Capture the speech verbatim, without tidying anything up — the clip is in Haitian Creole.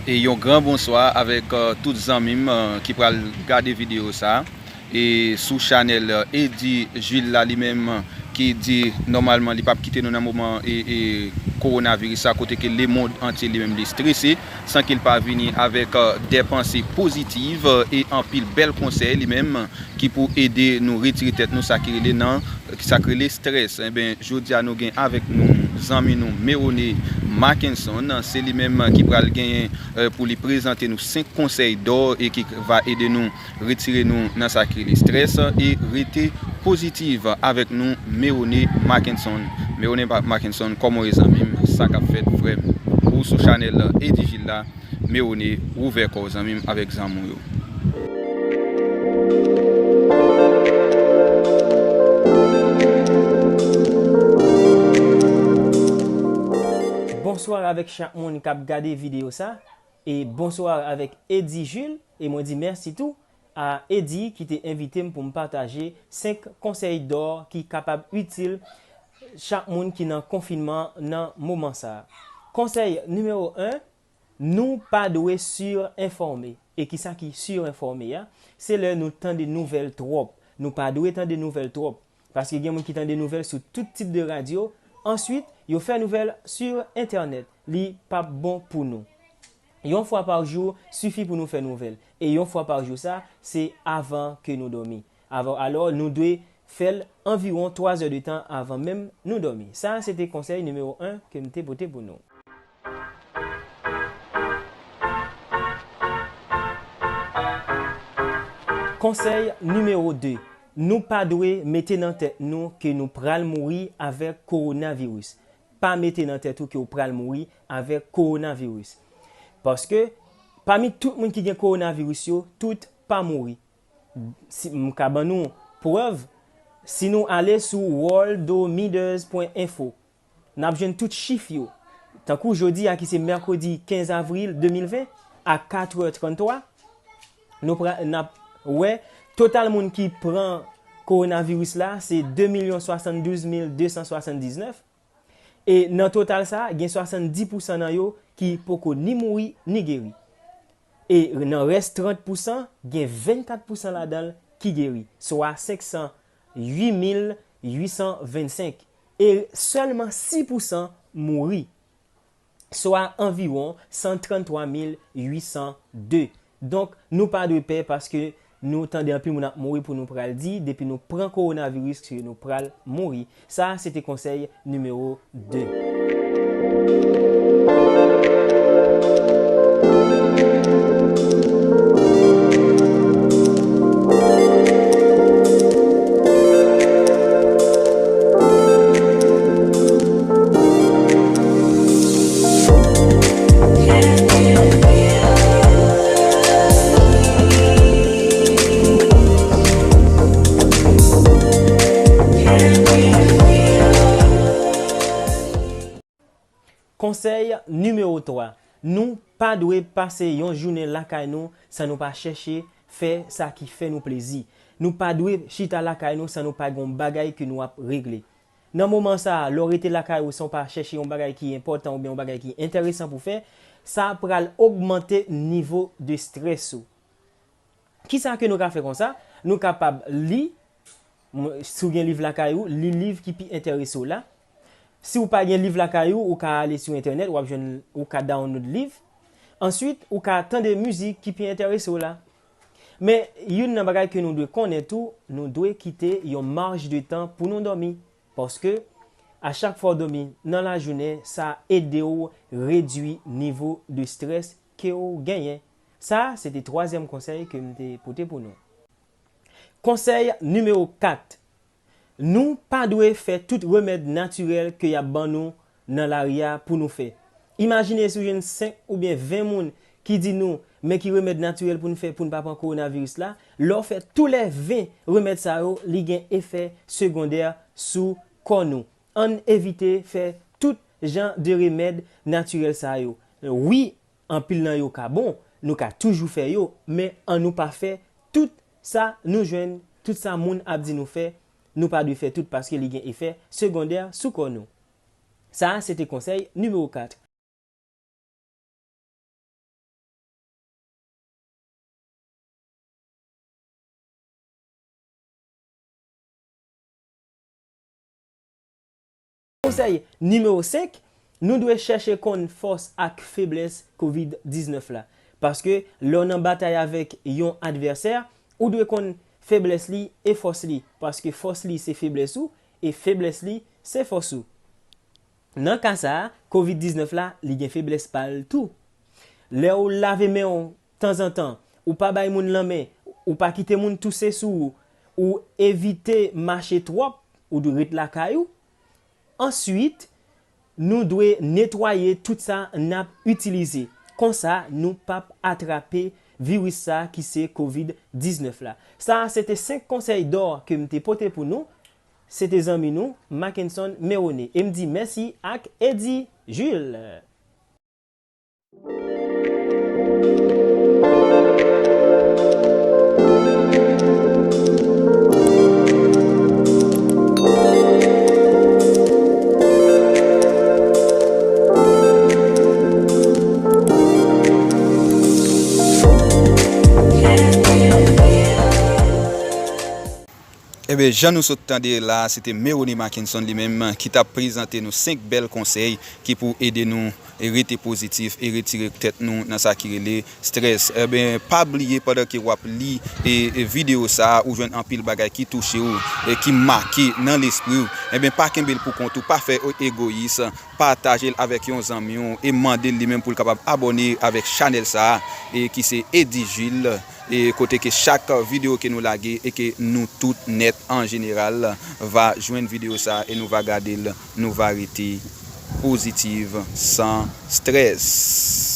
E yon gran bonswa avèk, euh, tout zanmi m, euh, ki pral gade videyo sa. E sou chanèl, euh, Eddy Jules la li menm, ki di nòmalman li p ap kite nou nan moman e, e kowonaviris sa, kote ke lemond antye li menm li strese, san ke l pa vini avèk, euh, de panse pozitiv, euh, e anpil bèl konsèy li menm ki pou ede nou retire tèt nou sa ki rele nan, sa ki rele strès. Enben, jodi a nou gen avèk nou zanmi nou Mérone Mackenson. Se li menm ki pral genyen, euh, pou li prezante nou senk konsèy dò e ki va ede nou retire nou nan sa ki rele strès e rete pozitif. Avèk nou Mérone Mackenson. Mérone Ma-, Mackenson, kòman w ye zanmi m? Sa k ap fèt frè m? Ou sou chanèl Eddy Jules la. Mérone, ouvè kò w zanmi m avèk zanmi w yo. Bonswa avèk chak moun k ap gade videyo sa, e bonswa avèk Eddy Jules, e mwen di mèsi tou a Eddy ki te envite m pou m pataje senk konsèy dò ki kapab itil chak moun ki nan konfinman nan moman sa. Konsèy nimewo en, nou pa dwe sirenfòme. E kisa ki sirenfòme a? Se lè nou tande nouvèl twòp. Nou pa dwe tande nouvèl twòp. Paske gen moun ki tande nouvèl sou tout tip de radyo. Answit, yo fè nouvèl sou entènèt. Li p ap bon pou nou. Yon fwa pa jou sifi pou nou fè nouvèl. E yon fwa pa jou sa, se avan ke nou dòmi. Avan, alò, nou dwe fè l anviwon twa zè de tan avan menm nou dòmi. Sa a se te konsèy nimewo en ke m te pote pou nou. Konsèy nimewo de, nou pa dwe mete nan tèt nou ke nou pral mouri avèk kowonaviris. Pa mete nan tèt ou ke w pral mouri avèk kowonaviris. Paske, pami tout moun ki gen kowonaviris yo, tout pa mouri. Si, m ka ban nou prèv, si nou ale sou worldometers pwen enfo, n ap jwenn tout chif yo. Tankou jodi a ki se mèkredi kenz avril de mil ven a katrè trannntwa, nou pra-, n ap wè total moun ki pran kowonaviris la se de milyon swasanndouz mil de san swasanndiznèf. E nan total sa, gen swasanndis pousan nan yo ki poko ni mouri ni geri. E nan rès trant pousan, gen vennkat pousan ladan l ki geri, swa senk san uit mil uit san vennsenk. E sèlman sis pousan mouri, swa anviwon san tranntwa mil uit san de. Donk, nou pa dwe pè paske nou tande anpil moun ap mouri pou nou pral di, depi nou pran kowonaviris, ke nou pral mouri. Sa a, se te konsèy nimewo de. Konsèy nimewo twa, nou pa dwe pase yon jounen lakay nou san nou pa chèche fè sa ki fè nou plezi. Nou pa dwe chita lakay nou san nou pa gen yon bagay ke nou ap regle. Nan moman sa a, lè w rete lakay ou san w pa chèche yon bagay ki enpòtan oubyen yon bagay ki enteresan pou fè, sa pral ogmante nivo de strès ou. Kisa ke nou ka fè konsa? Nou kapab li, m-, si w gen liv lakay ou, li liv ki pi enterese w la. Si w pa gen liv lakay ou, ou ka ale sou entènèt, w ap jwenn, ou ka download liv. Answit, ou ka tande mizik ki pi enterese w la. Men, youn nan bagay ke nou dwe konnen tou, nou dwe kite yon maj de tan pou nou dòmi. Paske, a chak fwa w dòmi nan lajounen, sa ede w redui nivo de strès ke w genyen. Sa, se te twazyèm konsèy ke m te pote pou nou. Konsèy nimewo kat. Nou pa dwe fè tout remèd natirèl ke y ap ban nou nan lari a pou nou fè. Imajine si w jwenn senk oubyen ven moun ki di nou, men ki remèd natirèl pou n fè pou n pa pran kowonaviris la. Lè w fè toulèven remèd sa yo, li gen efè segondè sou kò nou. Ann evite fè tout jan de remèd natirèl sa yo. Wi, anpil nan yo ka bon, nou ka toujou fè yo, men annou pa fè tout sa nou jwenn, tout sa moun ap di nou fè, nou pa dwe fè tout paske li gen efè segondè sou kò nou. Sa a se te konsèy nimewo kat. Konsèy nimewo senk, nou dwe chèche konn fòs ak feblès kovid diznèf la. Paske lè w nan batay avèk yon advèsè, ou dwe konn feblès li e fòs li. Paske fòs li se feblès ou, e feblès li se fòs ou. Nan ka sa a, kovid diznèf la, li gen feblès pa l tou. Lè w lave men w tanzantan, ou pa bay moun lanmen, ou pa kite moun touse sou ou, ou evite mache twòp, ou dwe ret lakay ou. Answit, nou dwe netwaye tout sa n ap itilize. Konsa, nou p ap atrape viris sa ki se kovid diznèf la. Sa a se te senk konsèy dò ke m te pote pou nou. Se te zanmi nou, Mackenson Merone. E m di mèsi ak Eddy Jules. Ebyen, jan nou sot tande la, se te Merone Mackenson li menm ki t ap prezante nou senk bèl konsèy ki pou ede nou rete pozitif e retire tèt nou nan sa ki rele strès. Ebyen, pa bliye pandan ke w ap li e, e videyo sa a, ou jwenn anpil bagay ki touche w e ki make nan lespri w. Ebyen, pa kenbe l pou kont ou, pa fè egoyis. Pataje l avèk yon zanmi w e mande l li menm pou l kapab abòne avèk chanèl sa a, e ki se Eddy Jules, e kote ke chak videyo ke nou lage e ke nou tout nèt an jeneral va jwenn videyo sa a e nou va gade l, nou va rete pozitif, san strès.